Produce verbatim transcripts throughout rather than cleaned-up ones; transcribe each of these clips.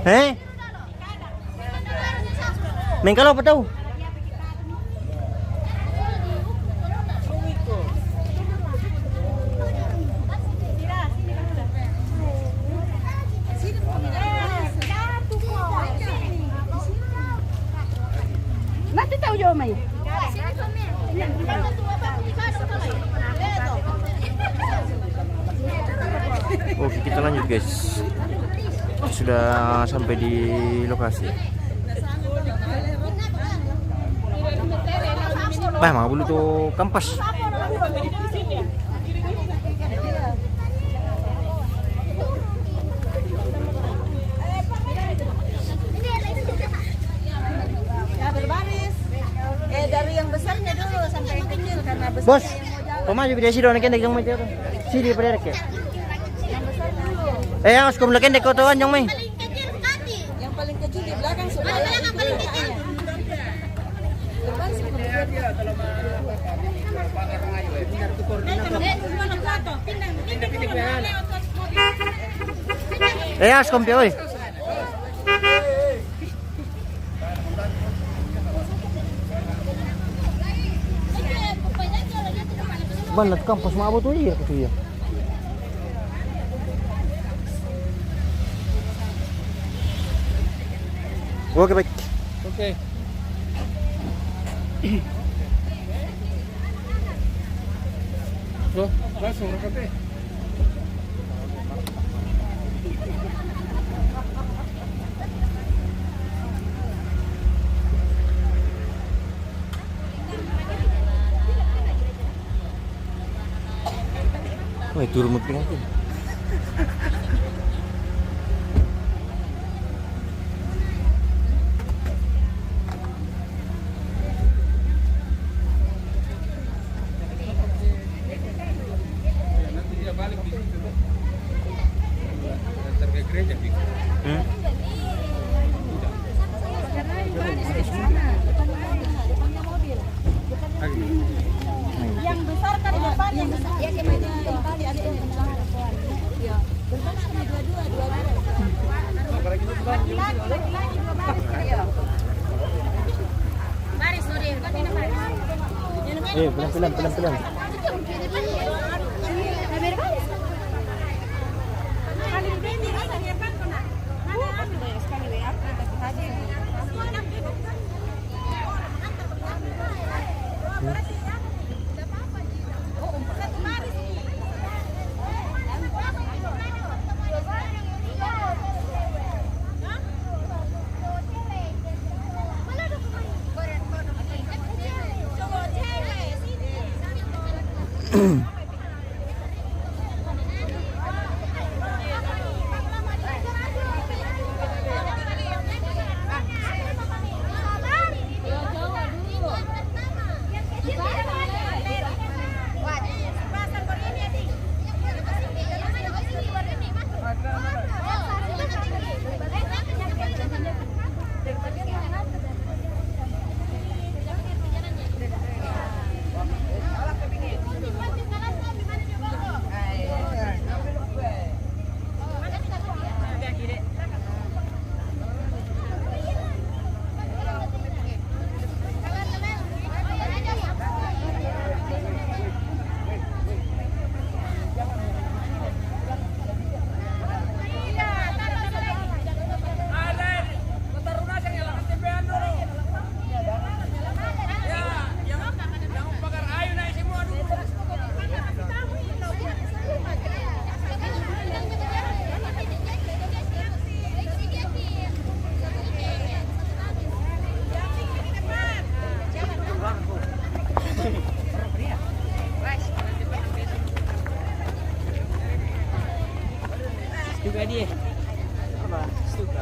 Heh? Mengkalo apa tau? Nanti tau jo mai. Oke, kita lanjut, guys. Sudah sampai di lokasi. Bah, manga bulu tu kampas. Ya, berbaris. Eh, dari yang besarnya dulu sampai yang kecil, karena besar. Bos, yang mau jalan. Pama juga dia sido, nak kendek yang mai tiap. Sini pada reke. Yang besar dulu. Eh, awas, kom nak kendek kau tuan yang mai. Yang paling kecil di belakang supaya itu. Depan sih. Eh, awas, kom pia, oi. Mana tu kampas mabo tu, iya, tu iya. Oke, baik. Oke. Loh, langsung rekam, eh. Wah, itu rumut banget. Hmm? Yang besar kan depan, yang besar. Iya. Eh, pelan-pelan, pelan-pelan. Suka dia. Apa? Suka.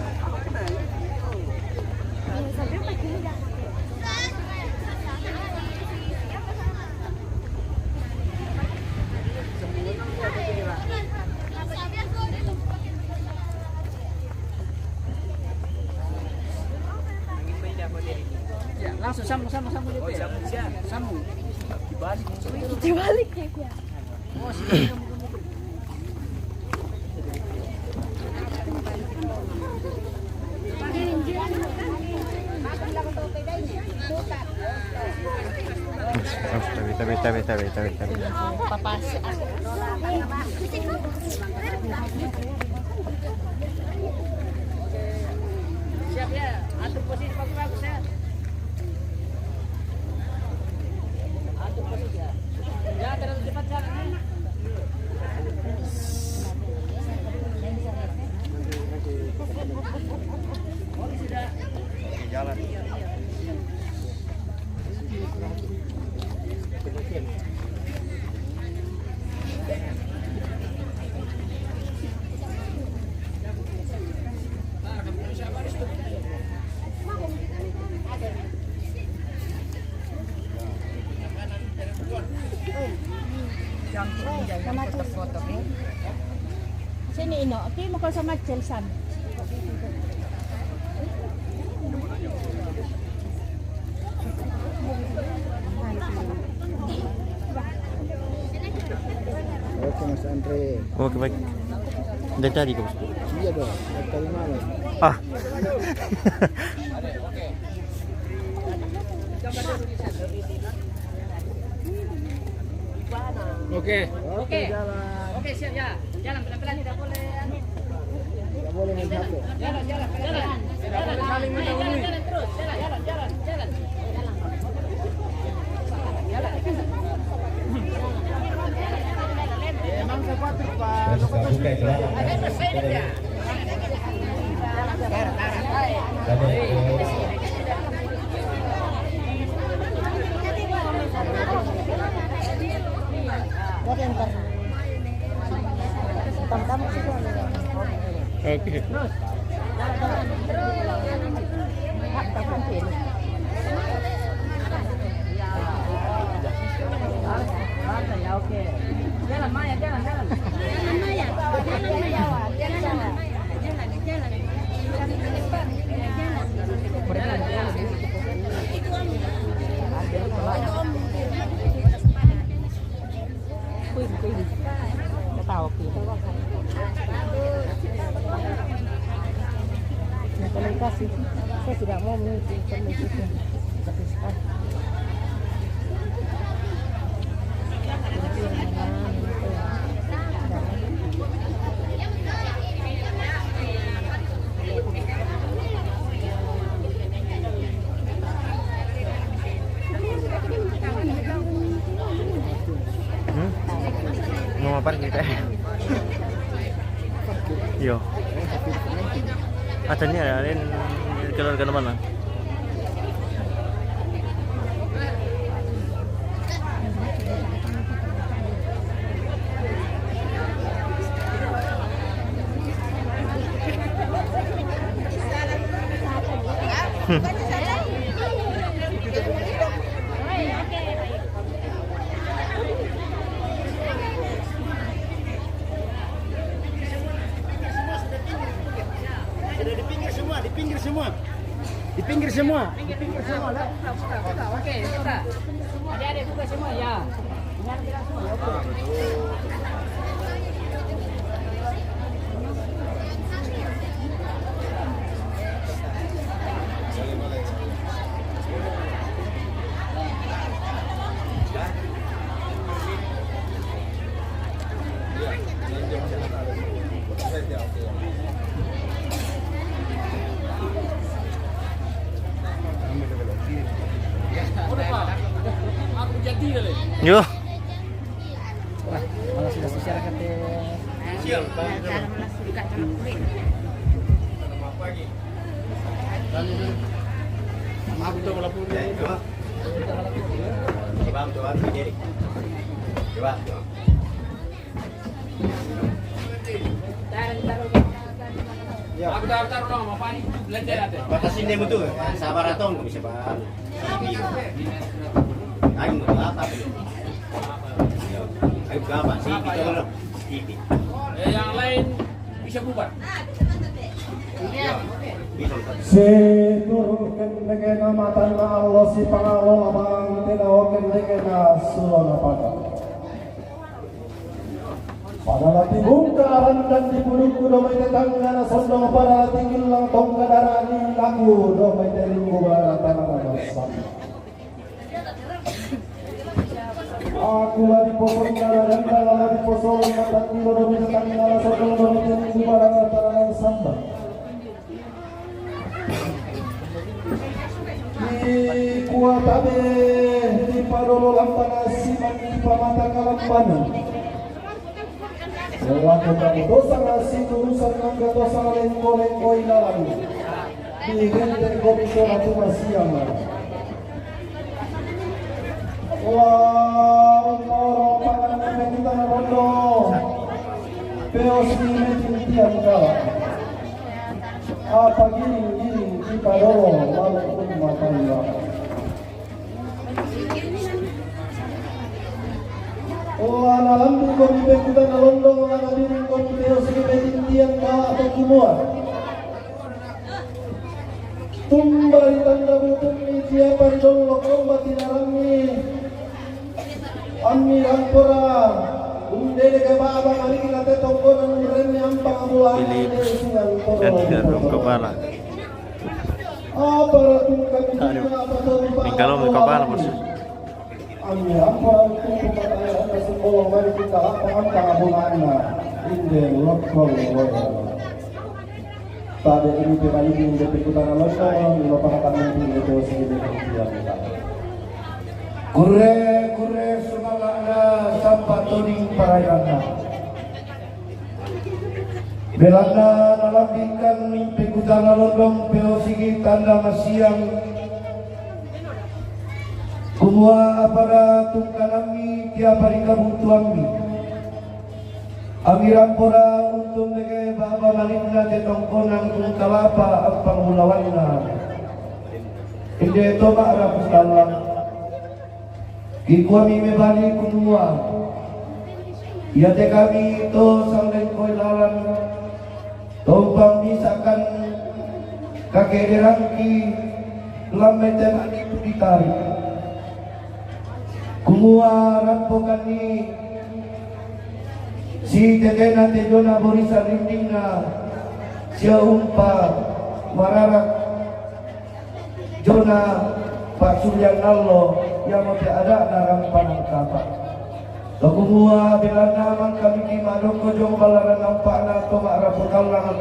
Ya, langsung sambung, sambung, sambung dia. Oh, sambung, siap. Sambung. Dibalik ya, ya. Oh, sini. Tabi, tabi, tabi, tabi. Siap ya, atur posisi bagus-bagus ya. Atur posisi ya. Ya, terlalu cepat jalan ya. Oke, jalan. Yang Sini, Ino. Pi mo ko sa Matchel san. Oke, Mas Andre. Oke, baik. Dari tadi, Bos. Iya dong, dari tadi malam. Ah. Oke. Oke. Oke, siap ya. Jalan pelan-pelan, tidak boleh anu. Tidak boleh main hati. Jalan, jalan, jalan. Jalan, jalan, jalan terus. Jalan, jalan, jalan, jalan. Jalan. Emang sepatu, Pak. Terus buka celana. Oke. Jalan, Maya, jalan, jalan. Jalan, Maya. Jalan, Maya. Jalan, Maya. Jalan, jalan. Jalan. Jalan, jalan. Queen, Queen. Ketawa, Queen. Nah, kalau dikasih, saya tidak mau mengikuti permisi itu. Tapi sekarang. Hmm? Mau apa kita? Yo. Ada ni, ada ni keluarga mana? Sudah di pinggir semua, di pinggir semua. Di pinggir semua. Pinggir, pinggir semua, lah. Buka, buka, buka. Oke, buka. Adik-adik buka semua, ya. Ingat kita semua, ya, oke. Yo. Wah, malah sudah masyarakat, eh. Siap. Maaf, itu kalau pun. Coba, coba, jadi. Coba. Ya. Aku taruh-taruh dong, apa nih? Belanja nanti. Batasin deh betul. Sabar atong bisa, Pak. Ayo, apa? Ayo, berapa? Sipit, tolong. Sipit. Eh, yang lain bisa bubar. Siturunkan dengan matan Allah si pangalo abang tidak oken dengan suruh apa? Pada lati bungka aran dan di pulungku domai tetangga na sondong pada lati gilang tongka darani laku domai telungku baratan na masak. Aku la diposonna la ganda, la diposola matandilo, domi tatangngala sotong, domi teni barang taranan samba. Di kuatabe, di padolo lampana siman, di pamata kalampana. Lako kamu dosa ngasi turusan mangga dosa lengko-lengko ilalang. Di genteng kopi sola tuma siang. Wah, umporo pangan kita rondo. Peos ni meeting tiang kala. Apa giring-giring kita dolo lalu pun mataiwa. Wah, nalambi kopi pekuta nalondong, wah, nadiring kopi teos ni meeting tiang kala atau kumua. Tumba di tanda butung ni tia paridong lokong batinarami. Ami rampora. Undele ke baba mariki nate tongkonan urenne ampang abula. Pilih ganti dong kepala. Apa ratung kami. Aduh. Apa tuh? Yang kalau mau kepala, Mas. Ami ampa utuku mataya anda sumbawa mari kita apa ampa abunana. Inde lokol loya. Pada ini pemali inde pekutana lokol, ilo pahatan nanti inde teos inde pekutian kita. Kure, kure, sumalana sampa toning parayana. Belanna nalambikan pekutana londong peosigi tanda masiang. Kumua apada tungkanammi tiapa ri kabutuammi. Ami rampora untu mege baba malinna te tongkonan ungkalapa ampang bulawanna. Inde to ma'rapu tallang. Kikuami mebali kumua, iate kami to sallengkoi lalan, tompang misakan kakederangki lammai te manipu ditari. Kumua rampokanni sitetena te jona borisa rindingna sia umpa mararak jona pa'sulian allo, iamote ada'na rampanan kapa. Tokumua belanna mangkamiki madokko jong ballaran ampa'na to ma'rapu tallang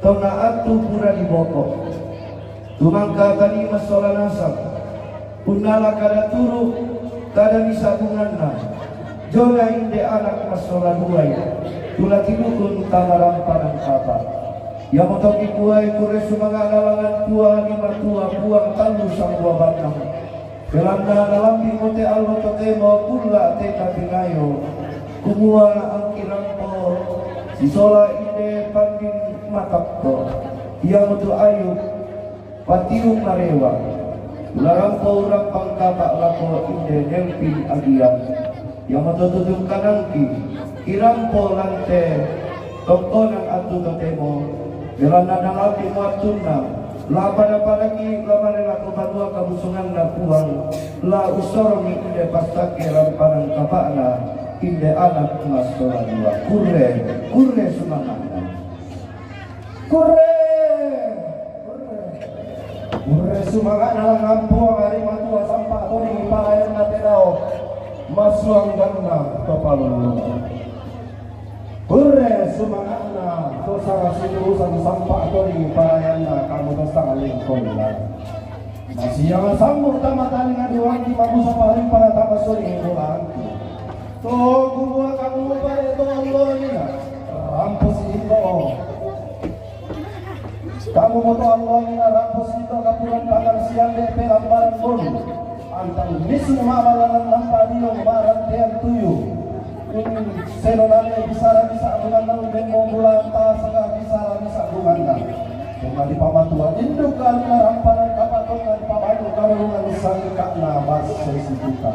tonna attu pura diboko. Tumangka tani massola nasang, unnala kada turu, kada misabunganna, jona inde anak massola duai, tula tidukun tama rampanan kapa. Iamoto kikuai kure sumanga'na langan puang ni matua puang tallu sangbuabannang. Belanna nalambimo te allo totemo kulla te kapingayo. Kumua angki rampo sisola inde pandin matakko. Iamotu Ayub patiung marewa. Ula rampo urampang kapa lako inde nelpin agian. Iamoto tutungkanangki, irampo lante tongkonan attu totemo, belanna nalapimo attunna, la pada-padaki la mare lako banua kabusunganna Puang, la ussorongi inde passakke rampanan kapa'na, inde anak massola dua. Kurre, kurre sumanga'na. Kurre! Kurre! Kurre sumanga'na langngan Puang ari matua sampa toni parayanna te dao massuangganna to palulungan. Kurre sumanga'na to sanga siturusan sampa toni parayanna kamu to sanga lengkonna. Masiang sammu tama talinga duangki mabusa paling pada tama soni duangki. To kumua kamu pare to alloina ramposi ito. Kamu moto alloina ramposi ito kapuran pangan siang de pe lambaran bolu. Antang misu ma'ballaran lampa dio ma'rantean tuyu. Seno name bisara bisa bulan nau memmo bulan ta sanga bisara bisa bulan na. Tongga dipamatua induk kaluna rampanan kapa tongga dipabanu karungan sangka'na basse situka.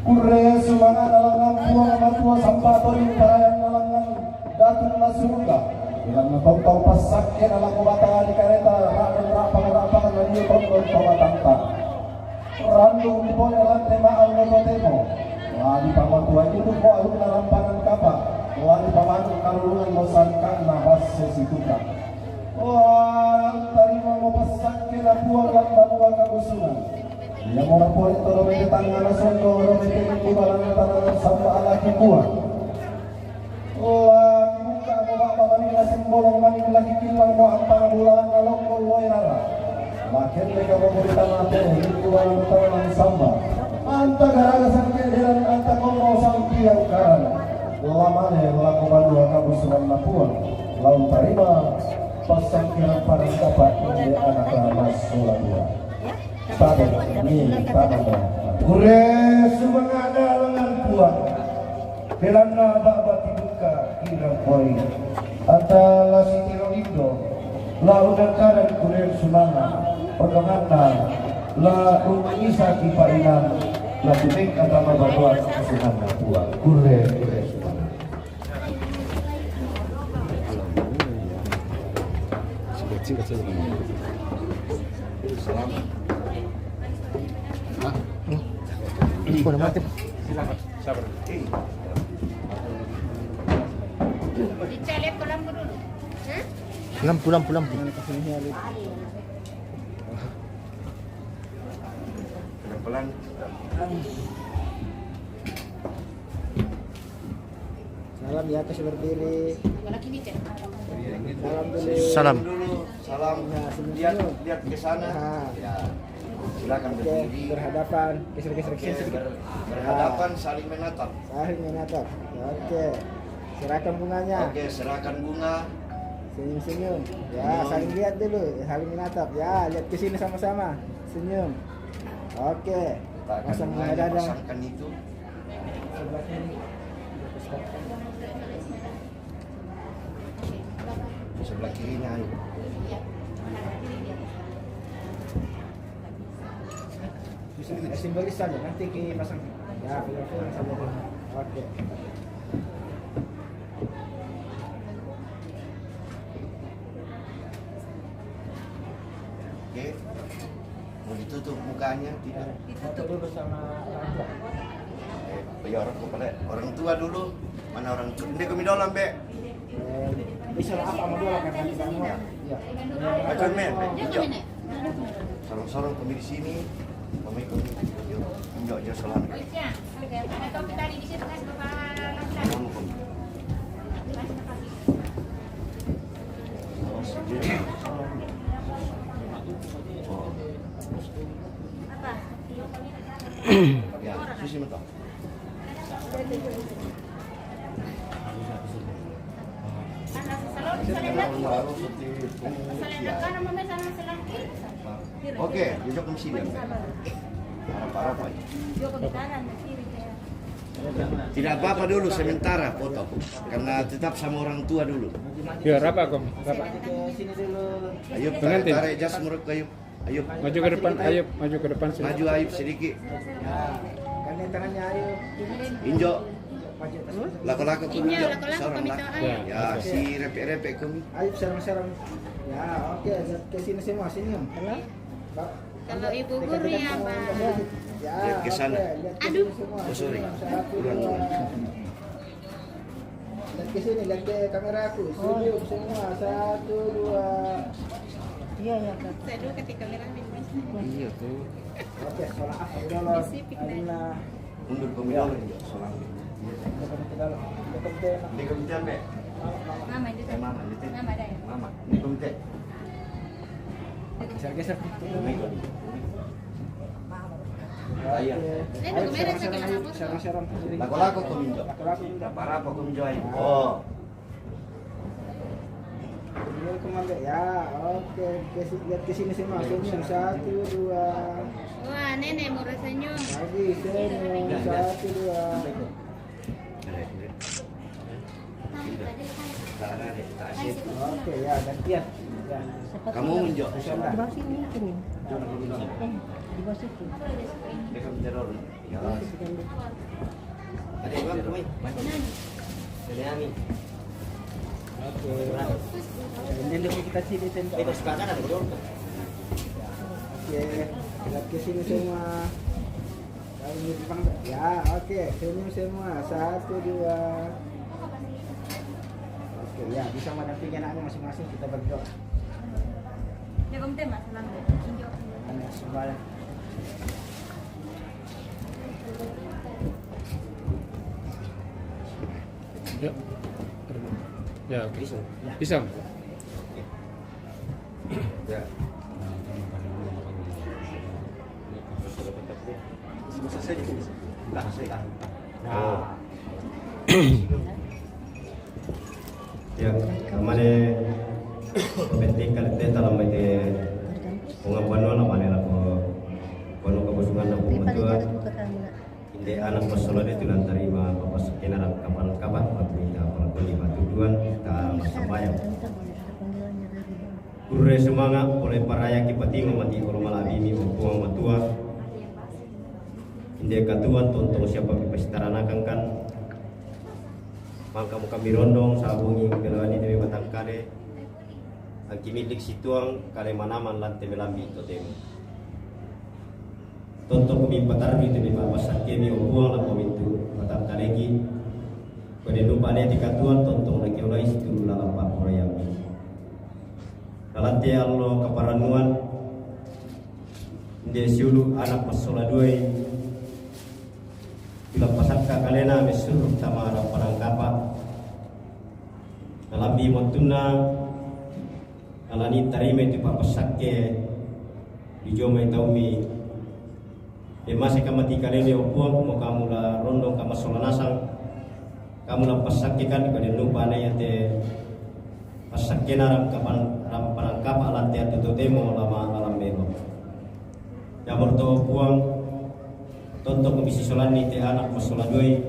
Kurre sumanga'na langngan Puang matua sampa toni parayanna langngan Datunna Suruga. Ilanna tontong passakkena lako Batara di kareta ra'deng ra'pang-ra'pang na dio tondon to batanta. Randung dipole lante ma'allo totemo. La dipamatua induk ko alunna rampanan kapa. La dipamanu karulungan mo sangka'na basse situka. Wah, tarimamo passakkena Puang lan banua kabusungan. Ia mora poli toro mete tangana sondo ro mete kubalan tangan samba ala kikua. Laki buka ko baba mani la simbolong mani laki kilang mo ampang bulan lalong ko loe rara. Makin mereka mo beri tanah teh kubalan tangan samba. Anta garaga sangke deran anta komo sampiang karan. Lamane lako banua kabu suman mapuang. Laun tarima pasang kirang parang dapat inde anak mas sola dua. Pade ni pade mo. Kure sumangada lengan puang. Belanna baba tibuka kirang poi. Anta la sitiro indo. La unakaran kure sumanga. Potonganna la umisa kipainan. La tumeng kata mabadoan sumangada puang. Kure kure sumanga. Singkat, singkat saja. Hah? Udah mati. Silakan. Sabar. Dicari lampu dulu. Hah? Lampu, lampu, lampu. Pelan-pelan. Salam ya, kasih berdiri. Salam dulu. Salam. Dulu. Salam. Ya, senyum, lihat, senyum. Lihat ke sana. Ah. Ya. Silakan berdiri. Oke, berhadapan. Geser-geser ke sini sedikit. Ber-, berhadapan, saling menatap. Saling menatap. Oke. Serahkan bunganya. Oke, serahkan bunga. Senyum-senyum. Ya, senyum. Saling lihat dulu, saling menatap. Ya, lihat ke sini sama-sama. Senyum. Oke. Letakkan bunganya, pasangkan itu. Sebelah kiri. Sebelah kirinya, ayo. Simbolis saja, nanti kita pasang. Ya, pegang-pegang saja dulu. Oke. Oke. Mau ditutup mukanya, tidak? Ditutup. Bersama orang tua. Eh, ya, orang tua, orang tua dulu. Mana orang tua? Ini kami dolan, Be. Eh, bisa apa mau dolan kan? Iya. Macam men, Be. Iya. Sorong-sorong kami di sini. Kami, kami. Yo, yo, yo, salam. Oke, duduk di sini. Harap-harap aja. Tidak apa-apa dulu sementara foto, karena tetap sama orang tua dulu. Ya, rapa, Kom. Rapa. Ayub, tarik, tarik jas menurut Ayub. Ayub. Maju ke depan, Ayub. Maju ke depan sedikit. Maju, Ayub, sedikit. Injo. Lako-lako kumi, Injo. Lako-lako kumi, Cok. Ya, si repek-repek kumi. Ayub, serong-serong. Ya, oke. Ke sini semua, senyum. Kalau Ibu Guru ya, Pak. Lihat ke sana. Aduh. Oh, sorry. Ulang, ulang. Lihat ke sini, lihat ke kameraku. Senyum semua. Satu, dua. Iya, iya, Kak. Saya dulu ketik kamera. Iya, tuh. Oke, sholat apa dulu? Mundur ke middle, Injo. Sholat. Mundur ke middle. Ini ke middle, Be. Mama, ini teh. Mama, ini teh. Mama, ada ya? Mama, ini ke middle. Geser-geser. Ayo. Ayo, serang-serang, ayo, serang-serang. Lako-lako ko minjo. Lako-lako minjo. Apa-apa ko minjo, ayo. Oh. Ini kemana? Ya, oke. Ke si-, lihat ke sini semua. Senyum. Satu, dua. Wah, nenek mau senyum. Lagi, senyum. Satu, dua. Oke, ya, gantian. Ya. Kamu menjawab. Di bawah sini, sini. Eh, di bawah situ. Dekat teror. Ya. Ada yang mau? Ada yang mau? Oke. Ini dulu kita sini, tembak. Itu sebelah kanan, betul? Oke, lihat ke sini semua. Kalau di depan, ya, oke. Senyum semua. Satu, dua. Oke, ya, bisa mendampingi anaknya masing-masing, kita berdoa. Ya, Komite, Mas, tenang. Hanya semua. Ya. Ya, oke. Bisa. Bisa. Ya. Ya, kamane penting kali te dalam ite unga banua la mane la ko kono kebusungan na buku tua. Inde anak masola de tulan tarima papasakkena rangkapan kaba, matuita pangkoli matuduan ta masambayang. Kurre sumanga pole paraya kipatingo mati olo malabimi o Puang Matua. Inde katuan tontong siapa pipasitaranakan kan. Mangka mo kami rondong sabungi pelawani demi batang kale. Angki milik situang kale manaman lante melambi totemo. Tonton kami patarbi tu bima pasakkemi o Puang la komintu batang kalegi. Pada nupa ne ti katuan tonton lagi olai situ lala pakurayami. Lalante allo kaparanuan inde siulu anak masola duai. Bila pasakka kalena mesuru tama raparang kapa. Nalambi mottunna Alani tarima itu papasakke di jomai taumi. Demase kamati kalemi o Puang kumo kamu la rondong kamasola nasang. Kamu la pasakke kan pada nupa na yate pasakke na ram kapan ram parangkapa lante atu totemo lama alam melo. Jamur to Puang. Tonton ko bisi solani te anak masola duai.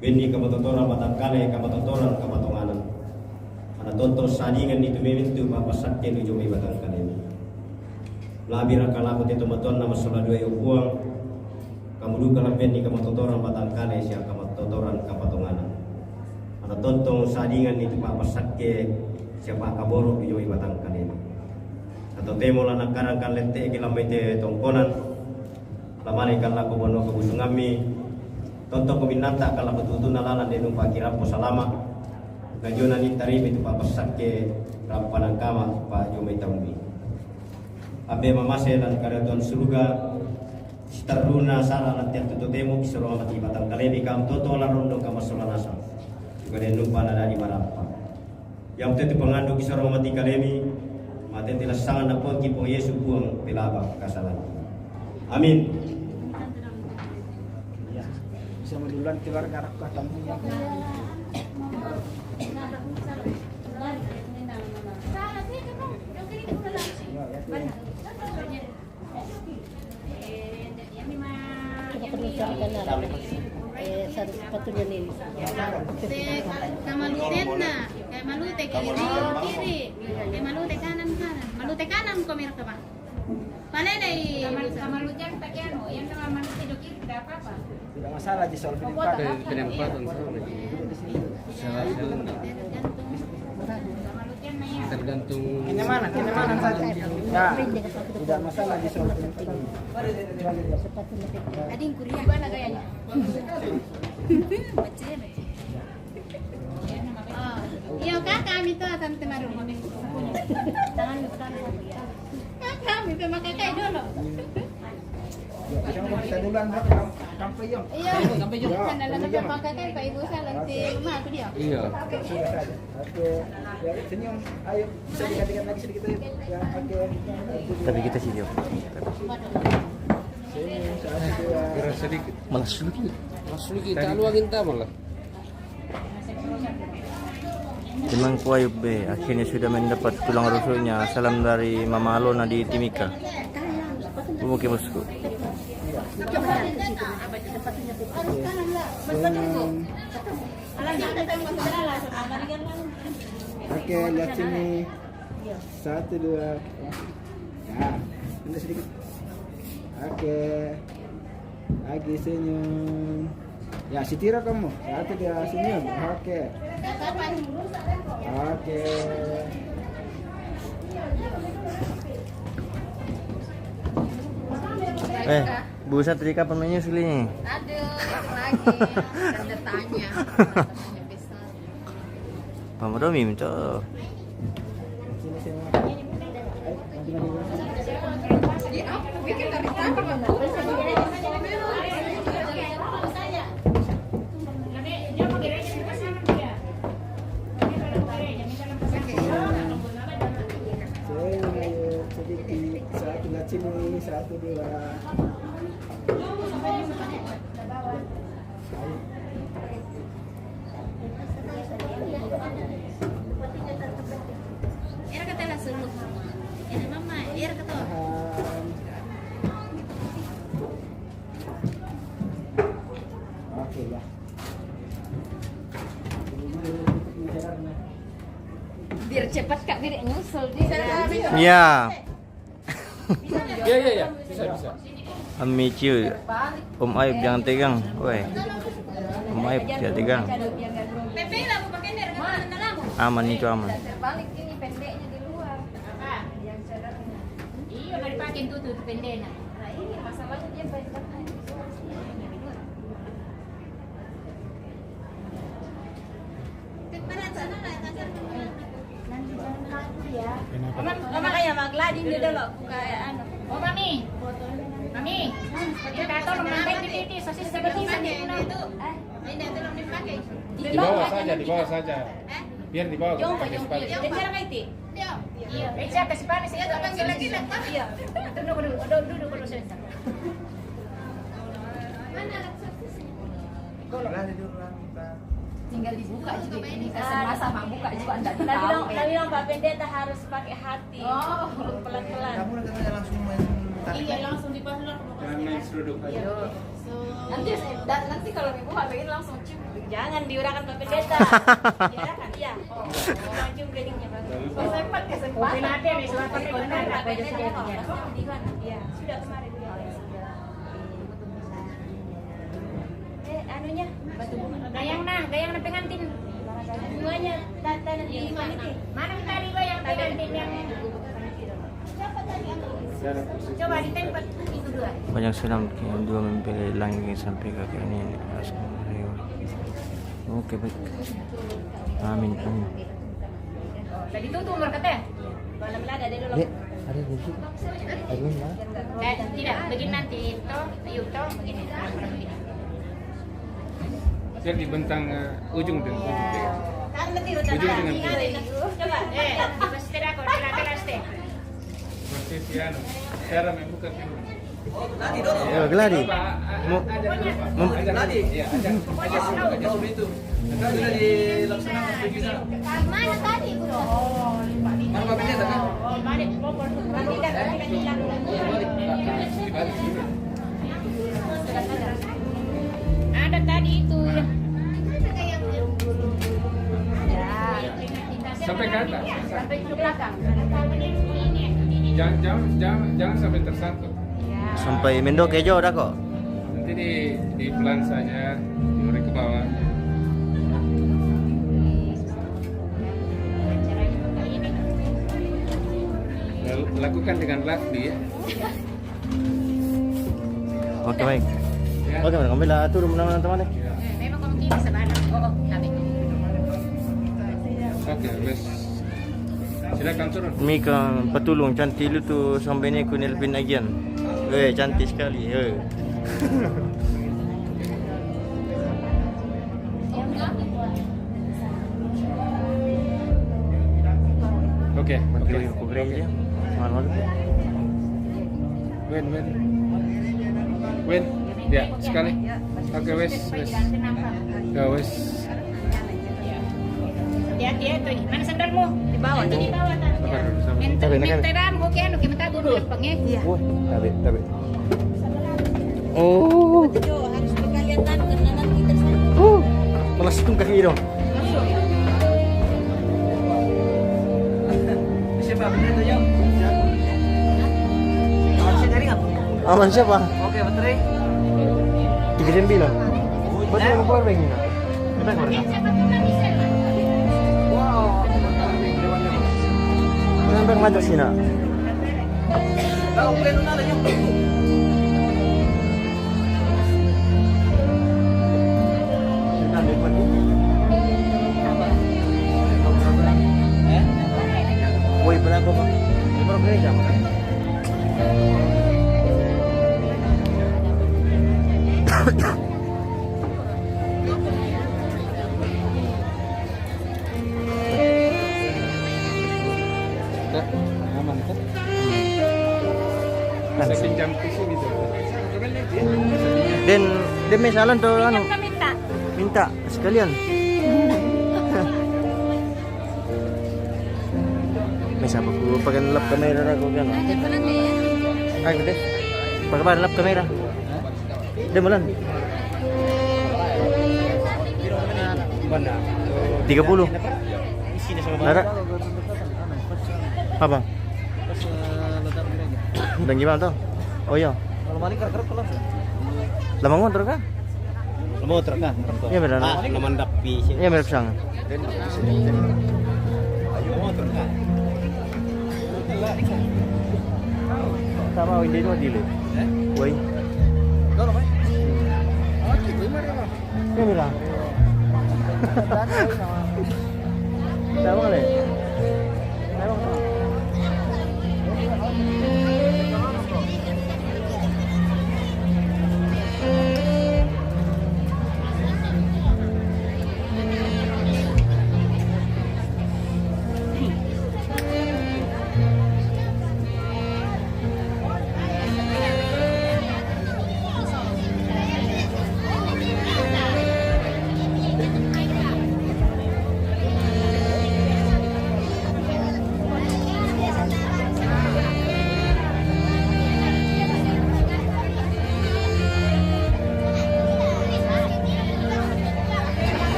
Benni kamatotoran batang kale kamatotoran kamatonganan. Ana tonton sadingan ni tumemintu papasakke nu jomai batang kale ni. Labi raka lako te tomatoan na masola duai o Puang. Kamu duka la benni kamatotoran batang kale sia kamatotoran kamatonganan. Ana tonton sadingan ni tu papasakke sia pakaboro nu jomai batang kale ni. Atau temo la nakarang kan lette ke lamai te tongkonan. Lamane kala ko bono kebusungammi. Tonton ko minanta kala ko tutuna lalan de nupa kirampo salama. Kajona ni tarimi tu papasakke rampanang kama pa jomai taumi. Ambe mamase lan karatuan suruga. Sitaruna sara lan tiang tututemo kisoro mati batang kalemi kam toto la rondo kamasola nasa. Juga de nupa na dadi marampa. Yang tetu pangandu kisoro mati kalemi. Mate tilasangan na Puang ki Puang Yesu Puang pelaba kasalan. Amin. Bisa maduluan keluarga rakka tamunya. Te kamaluten na, kamalute kiri, kiri, kamalute kanan kanan, malute kanan ko mereka ba. Palelei. Kamal-, kamalute yang tak anu, yang kamalute do kiri tidak apa-apa. Tidak masalah di soal penempatan. Pe-, penempatan soal. Tergantung. Kenyamanan, kenyamanan saja. Ya, tidak masalah di soal penempatan. Ading kuria. Mana gayanya? Baca, baca. Iyo, kaka, kami tu tante Maru. Kaka, kami tu makakai dulu. Kita duluan, Bang. Sampai jam. Iya. Sampai jam. Kan dalam sampai jam. Makakai, Pak Ibu, salam di rumah aku dia. Iya. Oke. Ya, senyum. Ayo, bisa dekat-dekat lagi sedikit, ayo. Ya, oke. Tapi kita sini, Om. Senyum, satu, dua. Gerak sedikit. Malah sedikit. Malah sedikit. Tadi. Taluangin ta malah. Temanku Ayub be, akhirnya sudah mendapat tulang rusuknya. Salam dari Mama Alona di Timika. Oke, bosku. Oke, lihat sini. Satu, dua. Ya, tunda sedikit. Oke. Lagi senyum. Ya, sitira kamu. Satu, dua, senyum. Oke. Oke. Eh, Bu Satri kapan menyusuli nih? Aduh, lagi. Tanda tanya. Pamaromi minta. Jadi apa? Bikin dari tadi, Bang. Ini satu, dua. Era kata langsung. Era mama, era kata. Oke, ya. Biar cepat, Kak, biar nyusul dia. Ya. Ya, ya, ya. Bisa, bisa. Amici, Om Aib jangan tegang. Weh. Om Aib jangan tegang. Aman itu, aman. Terbalik ini pendeknya di luar. Iya, dari pakai itu tuh pendeknya. Nah, ini masalahnya dia pendeknya. Mama, mama kayak Mak Gladin dia dulu buka anu. Oh, Mami. Mami. Kita tahu mengenai di T V, sosis seperti ini. Di bawah saja, di bawah saja. Biar di bawah. Jom, jom, jom. Dia cara kayak itu. Iya. Eh, siapa sih panas? Iya, tak panggil lagi lah. Iya. Duduk, duduk, duduk, duduk, duduk, sebentar. Tinggal dibuka juga ini, kasih masa mah buka juga, nggak tahu. Tadi bilang, tadi bilang Pak Pendeta harus pakai hati. Oh. Pelan-pelan. Kamu udah katanya langsung main tarik. Iya, langsung di pasar. Jangan main seruduk aja. Iya. Nanti, dan nanti kalau dibuka begini langsung cium. Jangan diurahkan Pak Pendeta. Diarahkan, iya. Oh, cium bedingnya bagus. Sempat ya, sempat. Oke, nanti ada surat Pak Pendeta. Pak Pendeta, oh, langsung di mana? Iya, sudah kemarin. Eh, anunya, batu bunga. Gayang nah, gayang nah pengantin. Semuanya, ta-, tanah di mana? Mana tadi gayang pengantin yang coba di tempat itu dua. Banyak senang yang dua mempelai langit sampai kaki ini. Oke, baik. Amin, amin. Tadi tuh, tuh, umur kata. Dek, ada di situ. Ada di mana? Eh, tidak, begini nanti, toh, yuk, toh, begini. Saya di bentang, eh, ujung dengan ujung. Ujung dengan ujung. Coba. Eh, pasti ada kok, tidak ada, pasti. Persis, ya, no. Cara membuka pintu. Ya, Gladi. Mau, mau, Gladi. Iya, ajak, ajak, ajak. Sudah dilaksanakan begitu. Mana tadi, Bro? Mana Pak Pendeta, kan? Balik, balik. Ada tadi itu. Sampai ke atas. Sampai ke belakang. Jangan, jangan, jangan, jangan sampai tersentuh. Sampai mendo kejo dah kok. Nanti di, di pelan saja, diurai ke bawah. Lakukan dengan lagi ya. Oke, baik. Ya. Oke, mana? Ambil lah, turun mana, teman, eh. Memang kamu gini sebenarnya. Oh, oh, tapi. Oke, wes. Silakan turun. Mika, patulung, cantik lu tuh sampai ni ku nelpon agian. Eh, cantik sekali. Eh. Oke, oke. Oke, oke. Malu. Win, win. Win, ya, sekali. Oke, wes, wes. Ya, wes. Hati-hati ya, tuh. Mana sandalmu? Di bawah, tuh, di bawah, tuh. Sabar dulu, sabar. Minta, minta dah, oke, anu, kita dulu, Bang, ya. Iya. Wah, tabe, tabe. Oh. Yo, harus berkalian tangan, nanti tersangkut. Oh. Malah situng kaki dong. Siapa? Bener tuh, Jom. Aman siapa? Oke, baterai. Tiga sembilan. Baterai power bank ini. Kita keluar. Wow. Kenapa banyak sih, nak? Tahu, gue nonton aja. Woi, berapa, Bang? Berapa gereja, Bang? Dah, aman, kan? Kan. Den, den may salan to, anu? Minta sekalian. May sapa ko pagan lap kamera na ko, kan? Ay, gede. Pagan lap kamera. Dia malan. Tiga puluh. Nara. Apa? Dan gimana tuh? Oh iya. Kalau balik kerap-kerap pulang. Lama ngontrak kah? Lama ngontrak kah? Iya, benar. Ah, lama dapi sih. Iya, benar, sang. Sama Windy itu dili. Woi. Iya, bilang. Sama le.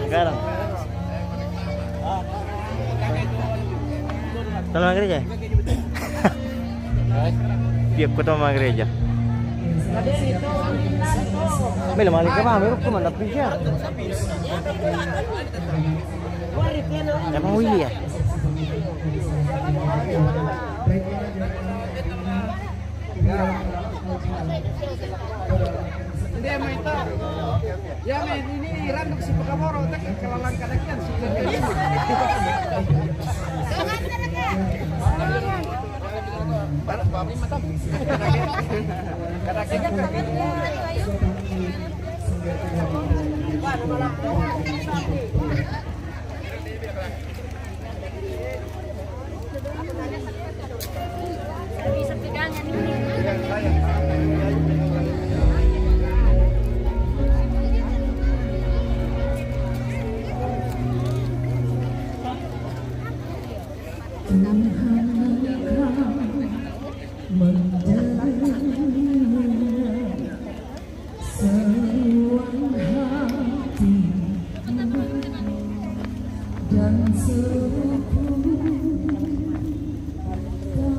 Sekarang. Tolong gereja. Tiap kota mah gereja. Mila mali ka mah, meru ko manda pinja. Emang Willy ya? Dia main tak. Ya, main ini Randuk si Pekamoro, tak kelalang kadakian si.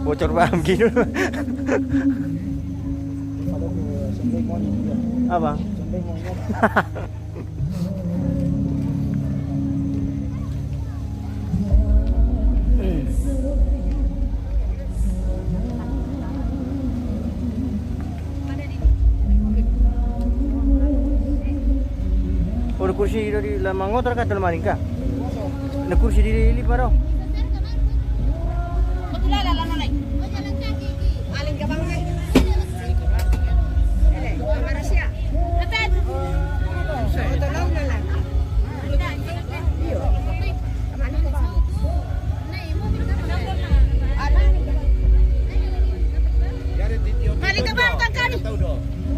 Bocor bam gitu. Apa? Ora kursi di la mangotor ka tol maling ka. Na kursi di li paro.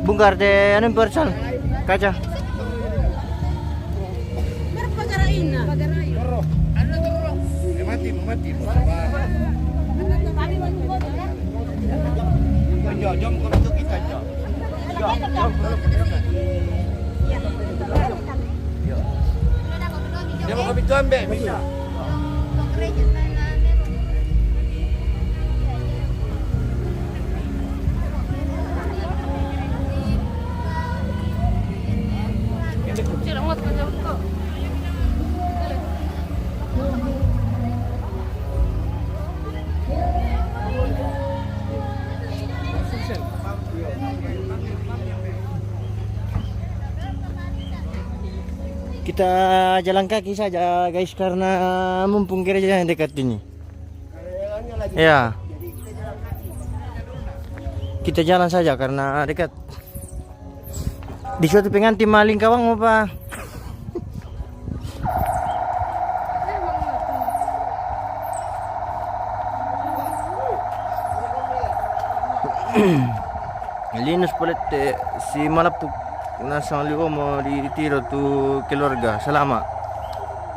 Bungkar de anu, persal kaca. Berapa cara ini? Mati, mati. Jom, jom, kau itu kita, jom. Dia mau kopi tuan, Bek, bisa. Kita jalan kaki saja, guys, karena mumpung gereja yang dekat ini. Ya. Kita jalan saja karena dekat. Di suatu pengantin maling kawang apa? Linus Polete si Malapuk na sang liwo mo di tiro tu keluarga. Salama.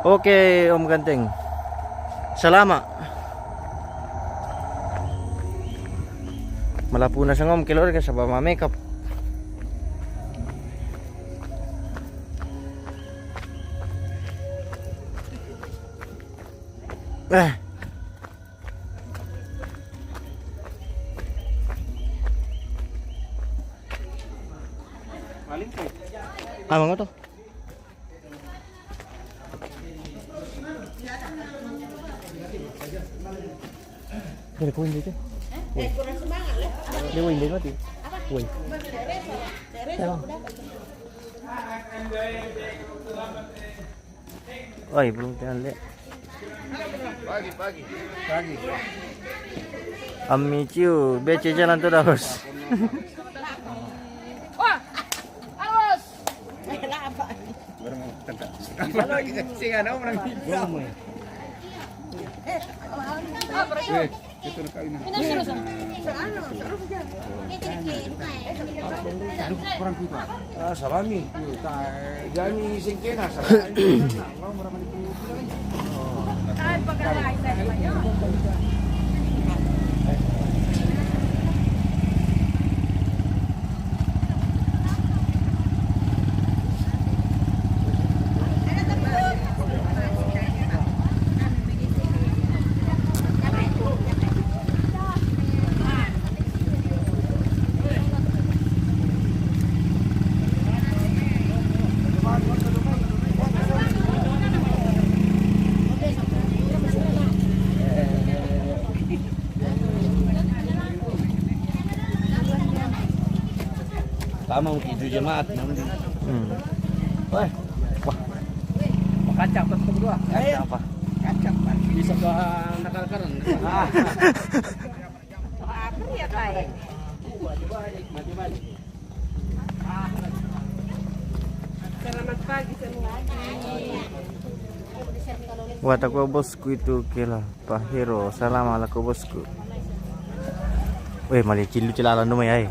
Oke, Om Ganteng. Salama. Malapuna sangom keluarga saba ma makeup. Eh. Abang to? Dari kuin dito. Woi. Dia woi, dia mati. Woi. Tara. Oi, belum tiyan le. Pagi, pagi. Pagi. Ami ciu, bece jalan terus. Wah, harus. Sing ano, orang. Eh, ito na kayo na. Kurang kita. Ah, salami. Jani singkena, salami. Tama mo kay jamaat na. Hmm. Wah. Makacap ka sa dua. Kacap pa. Kacap pa. Isa pa nakakaroon. Ah. Apa ya, Tay? Selamat pagi semuanya. Wata ko bosku itu kila. Pahero, salama la ko bosku. Weh, mali cilu cilalan do mai ai.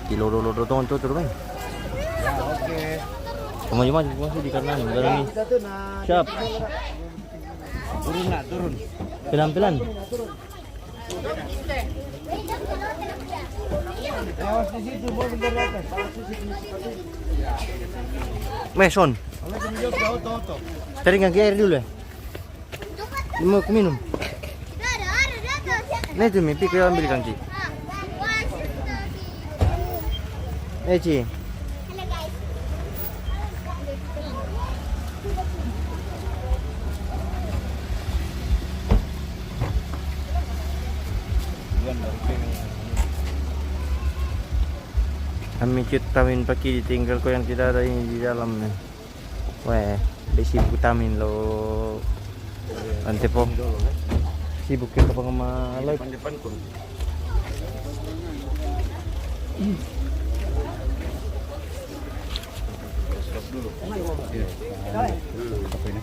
Di lodo-lodo tonto terus mai. Maju, maju, maju di kanan, barang ni. Siap. Turun nak, turun. Pelan-pelan. Awas di situ, bawa bendera atas. Awas di situ. Meson. Cari kaki air dulu ya. Mau ke minum. Nah, itu mimpi kau ambil kaki. Eh, Ci. Kami cut tamin paki ditinggal ko yang tidak ada ini di dalam nih. Weh, be sibuk tamin lo. Ante po. Sibuk kita pengema live. Depan, depan, kurung. Stop dulu. Iya. Apa ini?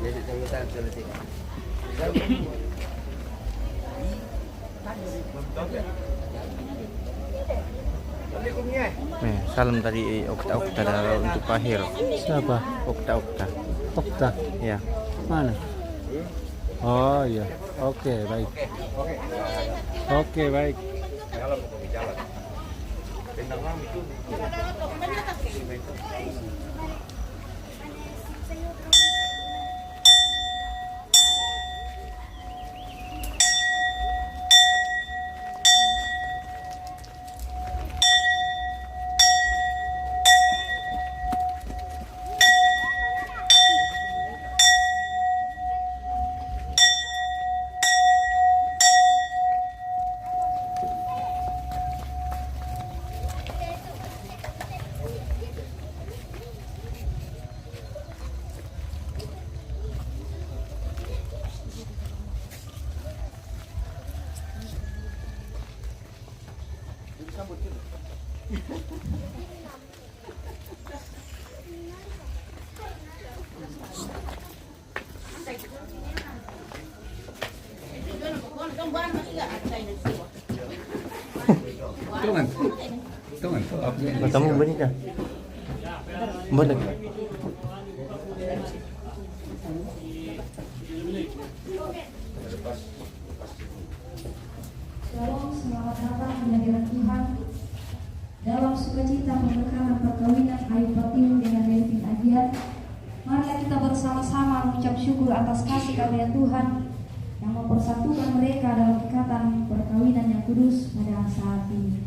Jadi, tunggu, tahan, selesai. Eh, salam tadi, eh, Okta-Okta dah untuk Pak Hero. Siapa? Okta-Okta. Okta? Ya. Mana? Oh, iya. Oke, baik. Oke, baik. Tongan. Tongan, apa yang Matamu balik dah. Balik. Shalom, selamat datang di hadirat Tuhan. Dalam sukacita pemberkatan perkawinan Ayu Patiun dengan Delvin Adian, marilah kita bersama-sama mengucap syukur atas kasih karunia Tuhan yang mempersatukan mereka dalam ikatan perkawinan yang kudus pada saat ini.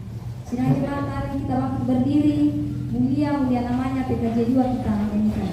Sidang jemaat, mari kita bangkit berdiri, mulia, mulia namanya. P K J dua, kita menyanyikan.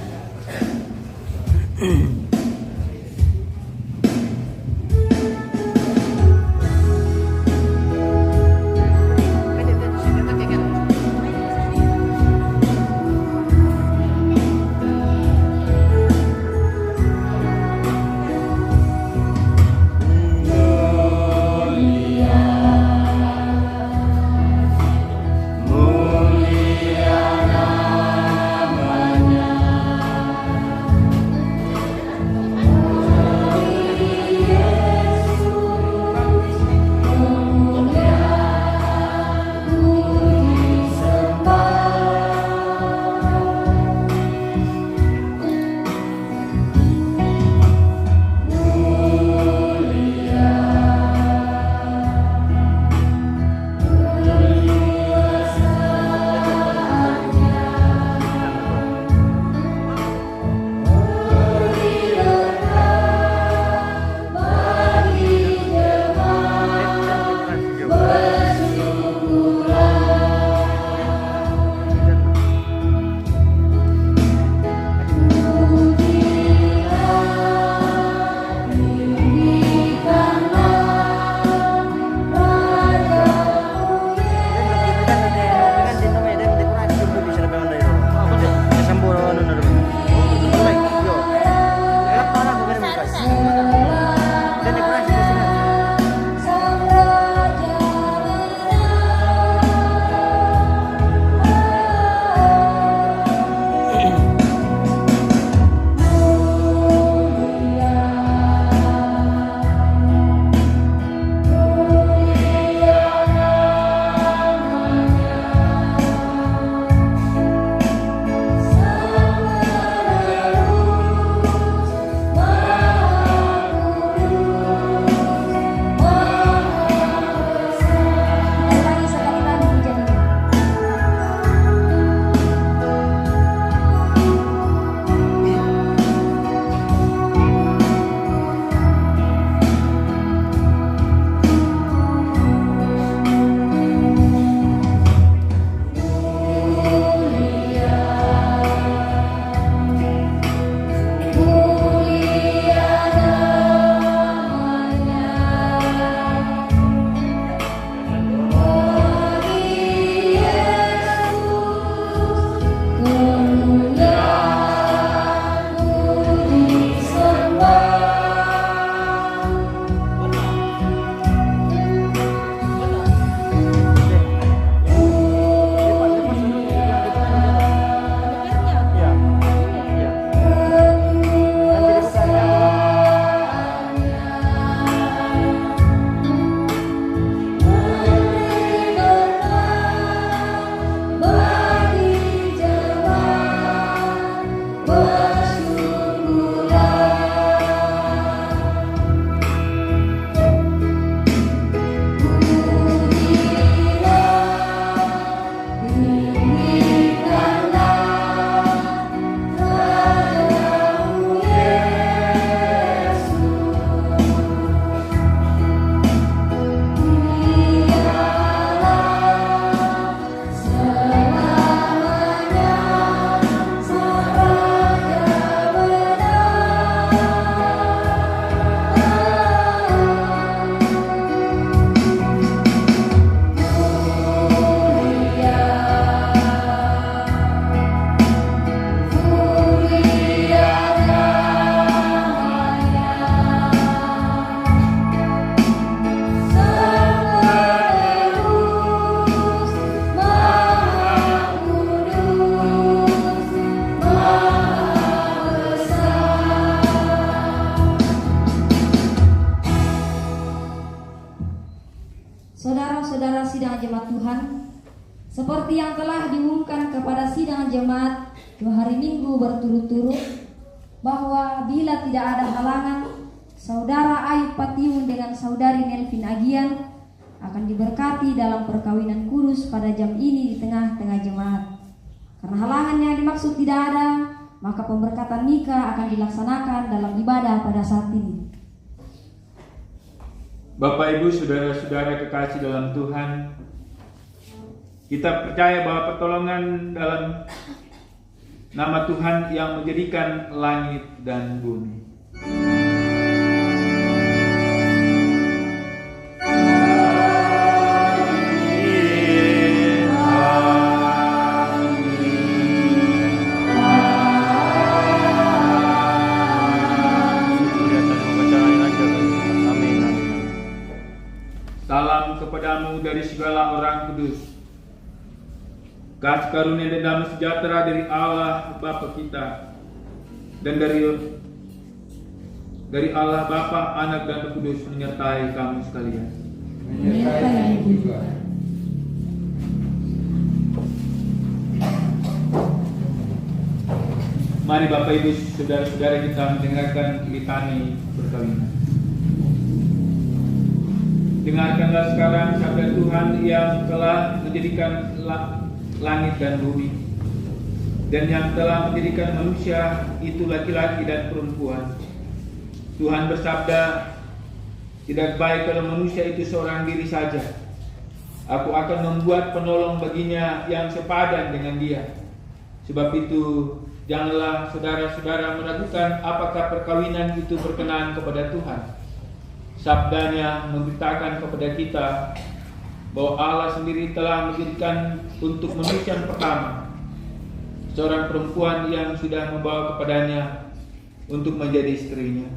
Seperti yang telah diumumkan kepada sidang jemaat dua hari Minggu berturut-turut, bahwa bila tidak ada halangan, Saudara Ayub Patiung dengan Saudari Nelvin Agian akan diberkati dalam perkawinan kudus pada jam ini di tengah-tengah jemaat. Karena halangan yang dimaksud tidak ada, maka pemberkatan nikah akan dilaksanakan dalam ibadah pada saat ini. Bapak, Ibu, saudara-saudara kekasih dalam Tuhan, kita percaya bahwa pertolongan dalam nama Tuhan yang menjadikan langit dan bumi. Salam kepadamu dari segala orang kudus. Kasih karunia dan damai sejahtera dari Allah Bapa kita dan dari dari Allah Bapa, Anak, dan Roh Kudus menyertai kamu sekalian. Menyertai juga. Mari Bapak Ibu saudara-saudara kita mendengarkan litani perkawinan. Dengarkanlah sekarang sabda Tuhan yang telah menjadikan la- langit dan bumi, dan yang telah menjadikan manusia itu laki-laki dan perempuan. Tuhan bersabda, "Tidak baik kalau manusia itu seorang diri saja. Aku akan membuat penolong baginya yang sepadan dengan dia." Sebab itu, janganlah saudara-saudara meragukan apakah perkawinan itu berkenan kepada Tuhan. Sabdanya memberitakan kepada kita bahwa Allah sendiri telah menjadikan untuk manusia yang pertama seorang perempuan yang sudah membawa kepadanya untuk menjadi istrinya.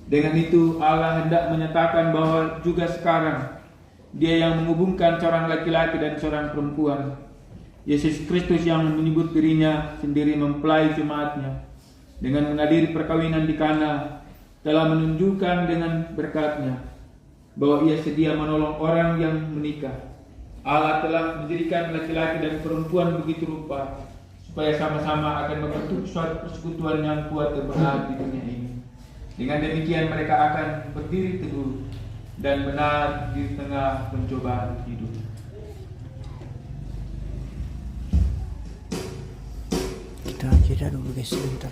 Dengan itu, Allah hendak menyatakan bahwa juga sekarang Dia yang menghubungkan seorang laki-laki dan seorang perempuan. Yesus Kristus yang menyebut dirinya sendiri mempelai jemaatnya dengan menghadiri perkawinan di Kana telah menunjukkan dengan berkatnya bahwa Ia sedia menolong orang yang menikah. Allah telah menjadikan laki-laki dan perempuan begitu rupa supaya sama-sama akan membentuk suatu persekutuan yang kuat dan benar di dunia ini. Dengan demikian, mereka akan berdiri teguh dan benar di tengah pencobaan hidup. Kita jeda dulu, guys, sebentar.